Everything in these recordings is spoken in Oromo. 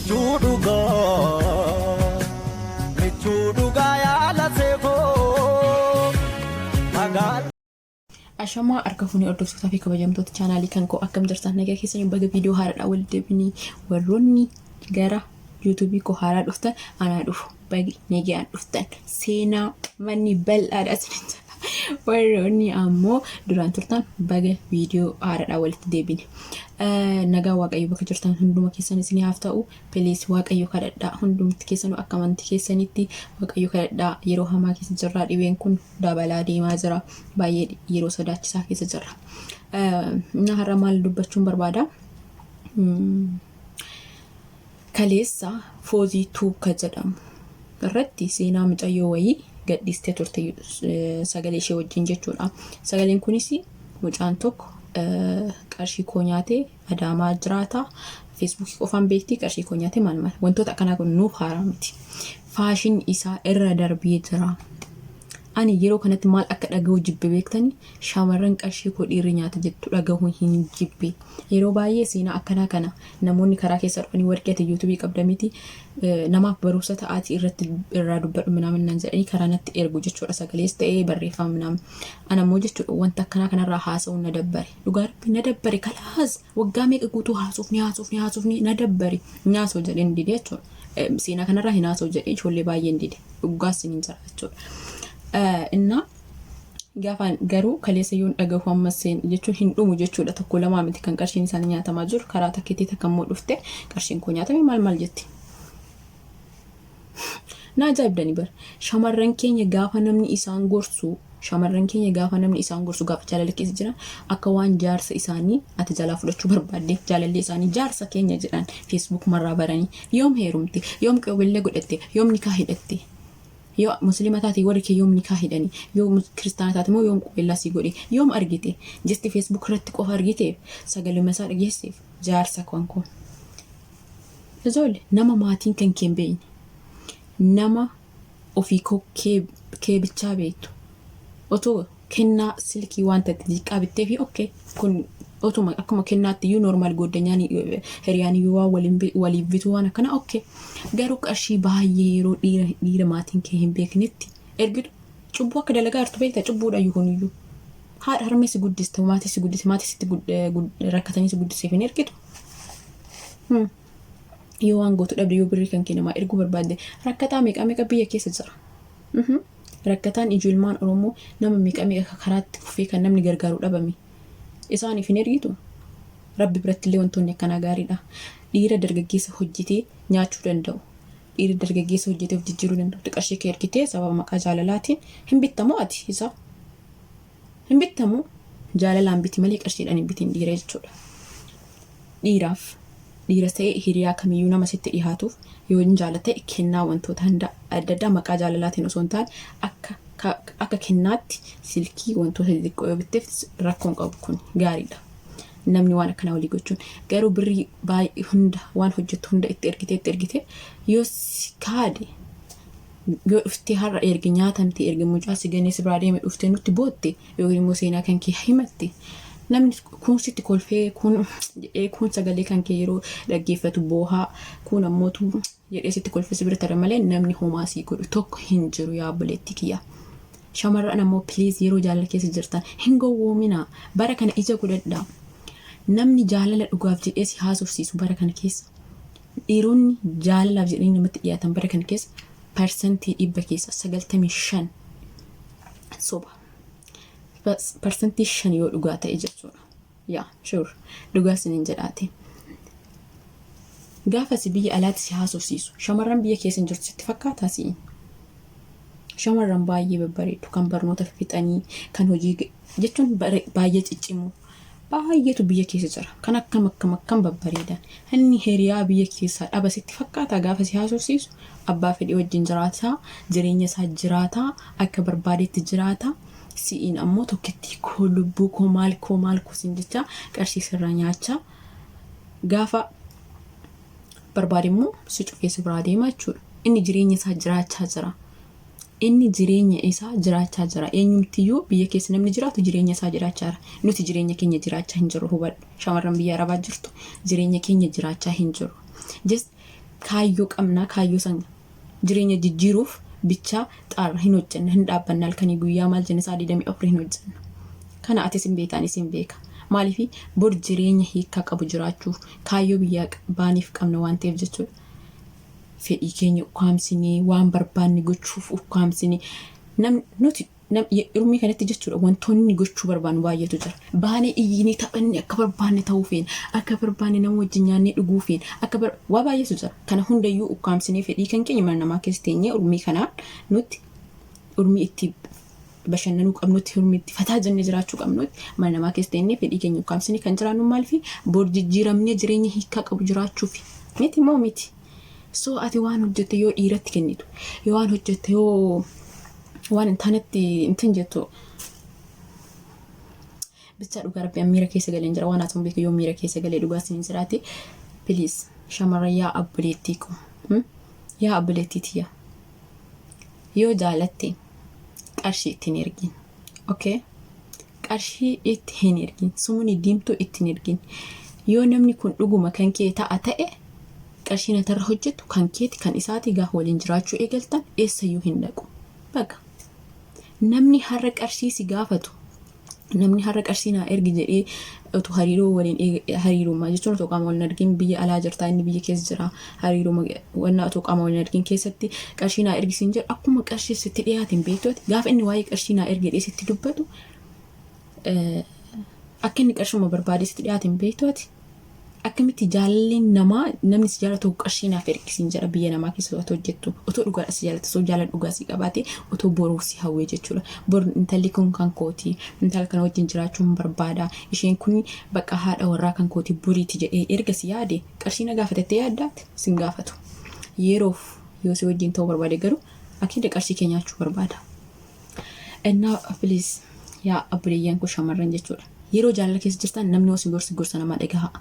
Michuu dhugaa, michuu dhugaa yaala seefoo magaala. Ashamaa harka fuunee hordoftootaa fi kabajamtoota chaanaalii kan koo, akkam jirtan? Nagaa keessanii? Baga viidiyoo haaraadhaan walitti deebinii. Warroonni gara yuutuubii koo haaraa dhuftan, anaa dhufu, bagi nagaan dhuftan. Seenaa manni bal'aadha isinin jedha. Warroonni ammoo duraan turtan, baga viidiyoo haaraadhaan walitti deebine. Nagaa Waaqayyo bakka jirtan hunduma keessan isinii haaf ta'u. Please, Waaqayyo kadhadhaa. Hundumti keessanuu akka amantii keessanitti Waaqayyo kadhadhaa. Yeroo hamaa keessa jirraa, dhibeen kun dabalaa deemaa jira. Baay'ee yeroo sodaachisaa keessa jirra. Na har'a maal dubbachuun barbaada? Kaleessa Foozii Tuukka jedhamu irratti seenaa mucayyoo wayii gadhiistee turte, sagalee ishee wajjin jechuudha. Sagaleen kunis mucaan tokko qarshii koo nyaatee, Adaamaa jiraata. Feesbuukii qofaan beekti, qarshii koo nyaatee, maal maal wantoota akkanaa kun nuuf haaraa miti. Fashion isaa irra darbee jira. Ani yeroo kanatti maal akka dhaga'u jibbe beektani? Shamarran qarshii koo dhiirri nyaata jettu dhagahuu hin jibbe. Yeroo baay'ee seenaa akkanaa kana namoonni karaa keessa dhufanii, warqee ati yuutuubii qabda miti, namaaf barumsa ta'aatii irratti irraa dubbadhu minaamin naan jedhanii karaa natti ergu jechuudha, sagalees ta'ee barreeffama minaamin. Ana immoo jechuudha wanta akkanaa kanarraa haasa'uun na dabbare. Dhugaa Rabbi na dabbare, kalaas waggaa meeqa guutuu haasofni haasofni haasofni na dabbare. Hin haasa'u jedheen dide jechuudha. Seenaa kanarraa hin haasa'u jedhee ijoollee baay'een dide. Dhugaas hin jira jechuudha. Innaa gaafaan garuu kaleessa yoon dhagahu ammas seen jechuun hin dhumu jechuudha. Tokko lamaa miti kan qarshiin isaanii nyaatamaa jiru. Karaa takkiitti takka immoo dhufte, qarshiin koo nyaatame, maal maal jetti. Na ajaa'ibdani bar. Shamarran keenya gaafa namni isaan gorsu, shamarran keenya gaafa namni isaan gorsu, gaafa jaalala keessa jiran, akka waan jaarsa isaanii ati jalaa fudhachuu barbaadde, jaalallee isaanii jaarsa keenya jedhan Facebook marraa baranii. Yoom heerumte? Yoom qeewwellee godhatte? Yoom nikaa hidhatte? Yoo Muslima taate warri kee yoom nikaa hidhani? Yoo Kiristaana taate immoo yoom qubeellaa sii godhe? Yoom argite? Jesti Facebook irratti qofa argiteef, sagaluma isaa dhageesseef jaarsa kan koo. Ijoollee, nama maatiin kan kee hin beekne, nama ofii kee kee bichaa beektu, otoo kennaa silkii wanta itti xixiqqaa bittee fi okay, kun otuma akkuma kennaatti iyyuu normal, gooddanyaan hiriyaan iyyuu waan waliin waliif bituu waan akkana okay. Garuu qarshii baay'ee yeroo dhiira dhiira maatiin kee hin beeknetti ergitu, cubbuu akka dalagaa jirtu beekta. Cubbuudha iyyuu kun iyyuu. Haadha harmee si guddiste, maatii si guddiste, maatii sitti rakkatanii si guddiseef hin ergitu. Yoo waan gootu dhabde, yoo birrii kan kee namaa erguu barbaadde, rakkataa meeqa meeqa biyya keessa jira. Rakkataan ijoolmaan Oromoo nama meeqa meeqa karaatti kufee kan namni gargaaru dhabame. Isaaniif hin ergitu. Rabbi biratti illee wantoonni akkanaa gaariidha. Dhiira dargaggeessa hojjetee nyaachuu danda'u. Dhiira dargaggeessa hojjetee of jijjiiruu danda'u. Qarshii kee ergitee sababa maqaa jaalalaatiin hin bittamu ati isa. Hin bittamu. Jaalalaan biti malee qarshiidhaan hin bitin dhiira jechuudha. Dhiiraaf, dhiira ta'e hiriyaa kamiyyuu nama sitti dhihaatuuf, yoo hin jaalate kennaa wantoota hunda adda addaa maqaa jaalalaatiin osoo hin taane akka kennaatti silkii, wantoota xixiqqoo yoo bitteef rakkoon qabu, kun gaariidha. Namni waan akkanaa walii gochuun garuu birrii baay'ee hunda, waan hojjettu hunda itti ergitee itti ergitee yoo si kaade, yoo dhuftee har'a erga nyaatamte, erga mucaa si ganee si biraa deeme dhuftee nutti bootte yookiin immoo seenaa kan kee himatte, namni kun sitti kolfee, kun jedhee, kun sagalee kan kee yeroo dhaggeeffatu boohaa, kun ammootu jedhee sitti kolfee si bira tara malee namni homaa sii godhu tokko hin jiru, yaa obboleettii kiyya. Shamarran ammoo please, yeroo jaalala keessa jirtan hin gowwoominaa. Bara kana ija godhadhaa. Namni jaalala dhugaaf jedhee si haasofsiisu bara kana keessa, dhiironni jaalalaaf jedhanii namatti dhiyaatan bara kana keessa 100% keessa 95 soba. 5% yoo dhugaa ta'e jechuudha. Yaa sure, dhugaa isiniin jedhaati. Gaafa si biyya alaatti si haasofsiisu, shamarran biyya keessa hin jirtu sitti fakkaataa si'i? Shamarran baay'ee babbareedu, kan barnoota fixanii, kan hojii jechuun baay'ee ciccimoo baay'eetu biyya keessa jira. Kan akkam akkam akkam babbareedan. Inni hiriyaa biyya keessaa dhaba sitti fakkaataa gaafa si haasofsiisu? Abbaa fedhii wajjin jiraataa, jireenya isaa jiraataa, akka barbaadetti jiraataa. Si'iin ammoo tokkittii koo, lubbuu koo, maal koo maal koo siin jechaa qarshii sirraa nyaachaa, gaafa barbaade immoo si cufee si biraa deema jechuudha. Inni jireenya isaa jiraachaa jira. Inni jireenya isaa jiraachaa jira. Eenyumtiyyuu biyya keessa namni jiraatu jireenya isaa jiraachaa jira. Nuti jireenya keenya jiraachaa hin jirru, hubadhu. Shamarran biyya Arabaa jirtu, jireenya keenya jiraachaa hin jirru. Just Kaayyoo qabnaa, kaayyoo san jireenya jijjiiruuf bichaa xaarra hin hojjenna, hin dhaabbanna halkanii guyyaa maal jenne sa'a 24 hin hojjenna. Kana atis hin beekta, anis hin beeka. Maaliif bor jireenya hiikkaa qabu jiraachuuf kaayyoo biyyaa baaniif qabna waan ta'eef jechuudha. Fedhii keenya ukkaamsinee waan barbaanne gochuuf ukkaamsinee nam nuti Urmii kanatti jechuudha wantoonni gochuu barbaannu baay'eetu jira. Baanee iyyinee taphanne akka barbaanne ta'uu feena. Akka barbaanne nama wajjin nyaannee dhuguu feena. Akka bar waa baay'eetu jira. Kana hundayyuu ukkaamsinee fedhii kan keenya mana namaa keessa teenyee urmii kanaan nutti urmii itti bashannanuu qabnutti urmii itti fataa jennee jiraachuu qabnutti mana namaa keessa teenyee fedhii keenya ukkaamsinee kan jiraannu maalifi bor jijjiiramnee jireenya hiikkaa qabu jiraachuufi. Miti moo miti? So ati waan hojjette yoo dhiiratti kennitu, yoo waan hojjette yoo waan hin taanetti intin jettu bichaa dhugaa rabbi an miira keessa galeen jira waan haasa'uun beeku yoo miira keessa galee dhugaa isin jiraate please shamarran yaa abboleettii koo yaa abboleettii tiyya yoo jaalatte qarshii ittiin ergin okay qarshii itti hin ergin sumuni diimtuu itti hin ergin yoo namni kun dhuguma kan kee ta'a ta'e qarshiin atarra hojjettu kan keeti kan isaati gaafa waliin jiraachuu eegaltan eessayyuu hin dhaqu baqa namni har'a qarshii si gaafatu namni har'a qarshii naa ergi jedhee utuu hariiroo waliin hariirummaa jechuun otoo qaama waliin argin biyya alaa jirtaa inni biyya keessa jira hariiruma wanna otoo qaama waliin argin keessatti qarshii naa ergi siin jedhu akkuma qarshii sitti dhiyaate hin beektu ati gaafa inni waa'ee qarshii naa ergi jedhee sitti dubbatu akka inni qarshuma barbaadee sitti dhiyaate hin beektu ati. Akkamitti jaalalli namaa namni si jaalatu qarshii naaf ergi siin jedha biyya namaa keessa otoo hojjettu otoo dhugaadha si jaalatu osoo jaalala dhugaa si qabaate otoo boruuf si hawwee jechuudha. Bor intalli kun kan kooti intala kana wajjin jiraachuun barbaada isheen kun bakka haadha warraa kan kooti boriiti jedhee erga si yaade qarshii na gaafatettee yaaddaati sin gaafatu. Yeroof yoo si wajjin ta'uu barbaade garuu akiida qarshii kee nyaachuu barbaada. Innaa please yaa obboleeyyan koo shamarran jechuudha. Yeroo jaalala keessa jirtan namni osoo gorsi gorsa namaa dhagahaa.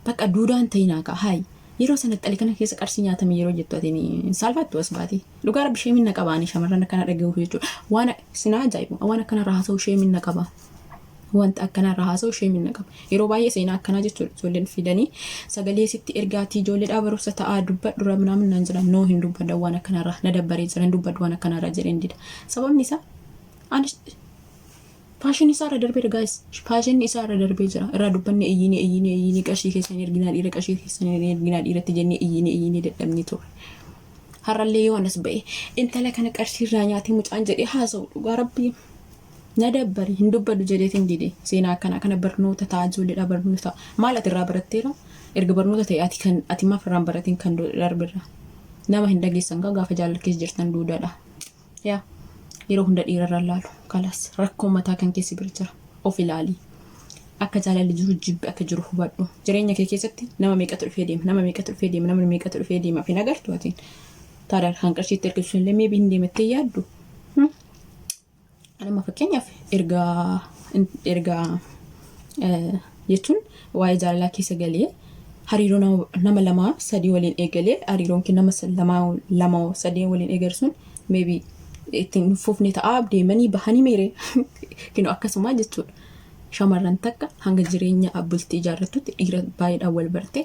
Bakka duudaan ta'inaa kaa hayi. Yeroo sana xali kana keessa qarshii nyaatame yeroo jettu ati hin saalfattu as baatee. Dhugaa rabbi sheemin na qaba ani shamarran akkana dhagahuuf jechuudha. Waan sinaa ajaa'ibu waan akkana irraa haasa'u sheemin na qaba. Wanta akkanaa irraa haasa'u sheemin na qaba. Yeroo baay'ee seenaa akkanaa jechuudha ijoolleen fidanii sagalee sitti ergaatii ijoolleedhaa barumsa ta'aa dubbadhu irraa minaamin naan jedhan noo hin dubbadha waan akkanarraa na dabbaree jira hin dubbadhu waan akkanarraa jedheen dida. Sababni isaa ani faashinii isaa irra darbee guys faashinni isaa irra darbee jira irraa dubbanne iyyinee iyyinee iyyinee qarshii keessan erginaa dhiira qarshii keessan erginaa dhiiratti jennee iyyinee iyyinee dadhabnee turre. Har'allee yoo anas ba'e intala kana qarshii irraa nyaatee mucaan jedhee haasa'u dhugaa rabbii na dabbari hin dubbadhu jedheetiin dide seenaa akkanaa kana barnoota ta'a ijoolleedhaa barnoota ta'a maal ati irraa baratteera erga barnoota ta'e ati kan ati maaf irraan baratiin kan darbirra nama hin dhageessan gaa gaafa jaalala keessa jirtan duudadha yaa yeroo hunda dhiirarra laalu kalaas rakkoo mataa kan keessi bira jira of ilaali akka jaalalli jiru jibbi akka jiru hubadhu jireenya kee keessatti nama meeqatu dhufee deema nama meeqatu dhufee deema nama meeqatu dhufee deema fi nagartu atiin taadhaan kan qarshiitti ergisu illee meebii hin deemattee yaaddu. Anuma fakkeenyaaf erga erga jechuun waa'ee jaalalaa keessa galee hariiroo nama lamaa sadii waliin eegalee hariiroon kee nama lamaa lama sadii waliin eegalu sun maybe ittiin hin fufne ta'aa deemanii bahanii meeree kinu akkasumaa jechuudha. Shamarran takka hanga jireenya bultii ijaarrattutti dhiira baay'eedhaan wal barte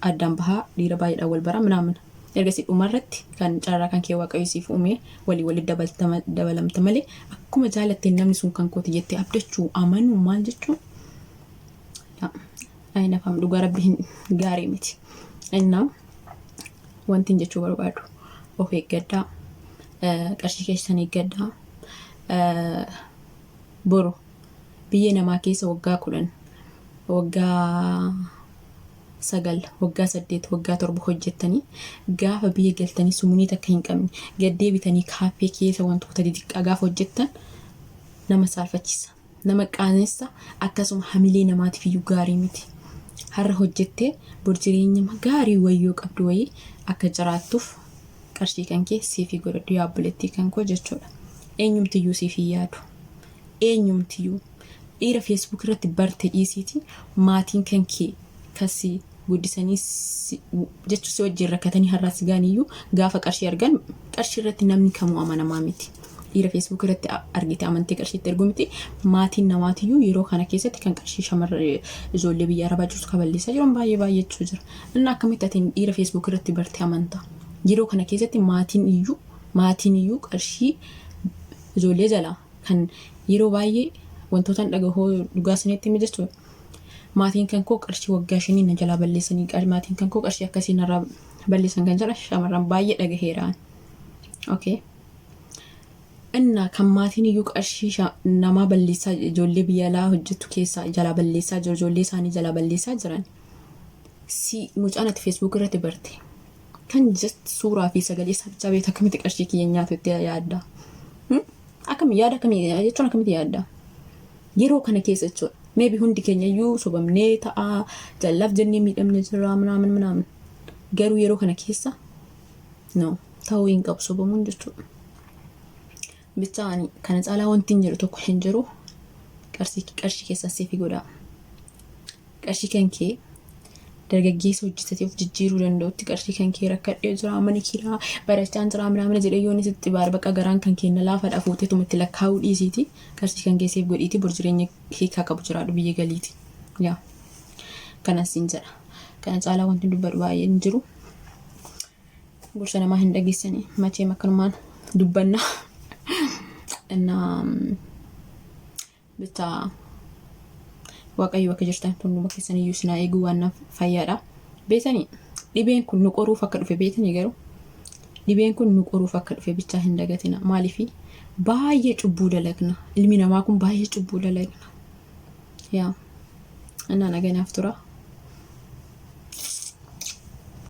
addaan bahaa dhiira baay'eedhaan wal baraa minaamin. Ergasii dhumarratti kan carraa kan kee waaqayyo siif uume walii walitti dabalamta malee akkuma jaalatteen namni sun kan kooti jettee abdachuu amanuu maal jechuun ayi nafaam dhugaa rabbi hin gaarii miti. Innaa wanti jechuu barbaadu of eeggadhaa qarshii keessan eeggadhaa boru biyya namaa keessa waggaa 10 waggaa 9 waggaa 8 waggaa 7 hojjettanii gaafa biyya galtanii sumunii takka hin qabne gad deebitanii kaaffee keessa wantoota xixiqqaa gaafa hojjettan nama saalfachiisa nama qaanessa akkasuma hamilee namaatiif iyyuu gaarii miti. Har'a hojjettee bor jireenya gaarii wayyoo qabdu wayii akka jiraattuuf qarshii kan kee siifii godhadhu yaa obboleettii kan koo jechuudha. Eenyumtiyyuu siif hin yaadu. Eenyumtiyyuu. Dhiira Facebook irratti barte dhiisiiti maatiin kan kee kan si guddisanii jechuun si wajjin rakkatanii har'aa si ga'aniyyuu gaafa qarshii argan qarshii irratti namni kamuu amanamaa miti. Dhiira Facebook irratti argite amantee qarshiitti erguu miti. Maatiin namaatiyyuu yeroo kana keessatti kan qarshii shamarra ijoollee biyya arabaa jirtu kaballeessaa jiran baay'ee baay'achuu jira. Inni akkamitti ati dhiira Facebook irratti barte amantaa? Yeroo kana keessatti maatiin iyyuu qarshii ijoollee jalaa kan yeroo baay'ee wantoota dhagahoo dhugaa isinitti himi jechuudha. Maatiin kan koo qarshii waggaa 5 na jalaa balleessanii, maatiin kan koo qarshii akkasii narraa balleessan kan jedhan shamarran baay'ee dhagaheeraan. Okay. Inna kan maatiin iyyuu qarshii namaa balleessaa, ijoollee biyya alaa hojjettu keessaa jalaa balleessaa jiru, ijoollee isaanii jalaa balleessaa jiran. Si mucaan ati Facebook irratti barte kan just suuraa fi sagalee isaa bichaa beektu akkamitti qarshii kiyya nyaatu itti yaadda? Akkami yaada, akkamii jechuun akkamitti yaadda? Yeroo kana keessa jechuudha. Maybe hundi keenya iyyuu sobamnee ta'a, jallaaf jennee miidhamne jira, minaamin minaamin. Garuu yeroo kana keessa no ta'uu hin qabu sobamuun jechuudha. Bichaa ani kana caalaa wanti hin jiru tokko hin jiru. Qarshii keessan save godhaa. Qarshii kan kee dargaggeessa hojjetatee of jijjiiruu danda'utti qarshii kan kee rakkadhee jira, mana kiraa barachaan jira, minaamin jedhee yoon sitti baar bakka garaan kan kenna laafadha fuuteetuma itti lakkaa'uu dhiisiiti, qarshii kan kee save godhiiti bor jireenya hiikaa qabu jiraadhu biyya galiiti. Yaa, kanas siin jedha. Kana caalaa wanti dubbadhu baay'ee hin jiru. Gorsa namaa hin dhageessanii macheem akkanumaan dubbanna. Innaa bitaa Waaqayyo bakka jirtan hunduma keessan iyyuu sinaa eeguu waan naaf fayyaadha. Beetanii, dhibeen kun nu qoruuf akka dhufe beetanii, garuu dhibeen kun nu qoruuf akka dhufe bichaa hin dagatina. Maaliifi baay'ee cubbuu dalagna. Ilmi namaa kun baay'ee cubbuu dalagna. Yaa, innaa naganaaf tura.